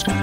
КОЙКО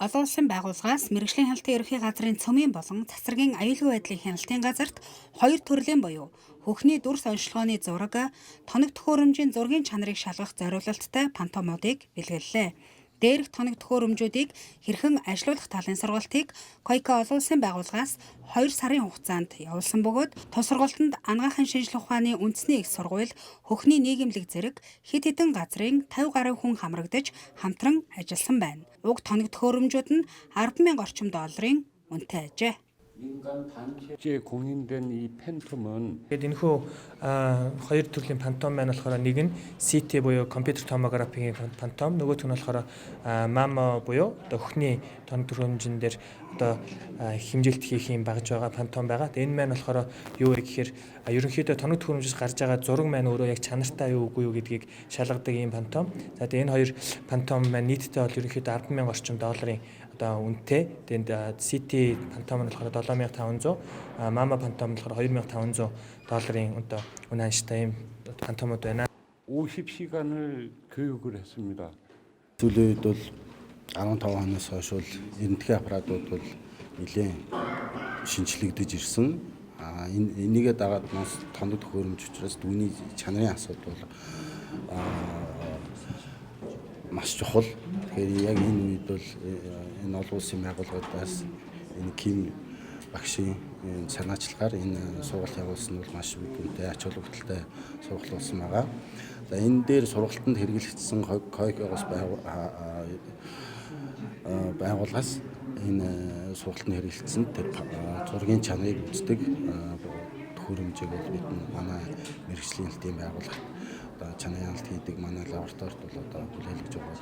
олон улсын байгууллагаас мэргэжлийн хяналтын ерөнхий газрын цөмийн болон цацрагийн аюулгүй байдлын хяналтын газарт хоёр төрлийн буюу хөхний дүрс оношилгооны зураг, тоног төхөөрөмжийн зургийн чанарыг шалгах зориулалттай пантомуудыг бэлгэллээ. Дээрх тоног төхөөрөмжүүдийг хэрхэн ажилуулах талын сургалтыг КОЙКО олон улсын байгууллагаас 2 сарын хугацаанд явуулсан бөгөөд тус сургалтанд анагаахын шинжлэх ухааны үндэсний их сургууль, хөхний нийгэмлэг зэрэг хэд хэдэн газрын 50 гаруй хүн хамрагдаж хамтран ажилласан байна. Уг тоног төхөөрөмжүүд нь 10,000 орчим долларын үнэтэй ажээ. 민간 단체에 공인된 이 팬텀은 Тэгээд энэхүү хоёр төрлийн пантом маань болохоор нэг нь CT буюу компьютер томографийн пантом, нөгөөх нь болохоор маммо буюу одоо хөхний тоног төхөөрөмжин дээр одоо хэмжилт хийх юм багж байгаа пантом байгаа. Тэгээд энэ маань болохоор юу вэ гэхээр ерөнхийдөө тоног төхөөрөмжөөс гарч байгаа зураг маань өөрөө яг чанартай юу үгүй юу гэдгийг шалгадаг ийм пантом. За тэгээд энэ хоёр пантом маань нийтдээ бол ерөнхийдөө 10,000 орчим долларын одоо үнэтэй. Тэгээд CT пантом нь болохоор 7500, мама пантом нь болохоор 2500 долларын одоо үн ханштай ийм пантомууд байна. 50시간을 교육을 했습니다. Сүүлийн үед бол 15 оноос хойш бол эрентгийн аппаратууд бол нэлээд шинжлэгдэж ирсэн. А энэ энийгээ дагаад нас тоног төхөөрөмж учраас дүүний чанарын асуудал бол маш чухал. Тэгэхээр яг энэ үед бол энэ олон улсын байгууллагуудаас энэ Ким багшийн санаачлагаар энэ сургалт явуулсан нь бол маш үр дүнтэй, ач холбогдолтой сургалт болсон байгаа. За энэ дээр сургалтанд хэрэглэгдсэн КОЙКОгоос байгууллагаас энэ сургалтанд хэрэглэгдсэн тэр зургийн чанарыг үздэг төхөөрөмжийг бол бид манай мэргэжлийн хяналтын байгууллагт одоо чанарын хяналт хийдэг манай лабораторид бол одоо хүлээлгэж өгч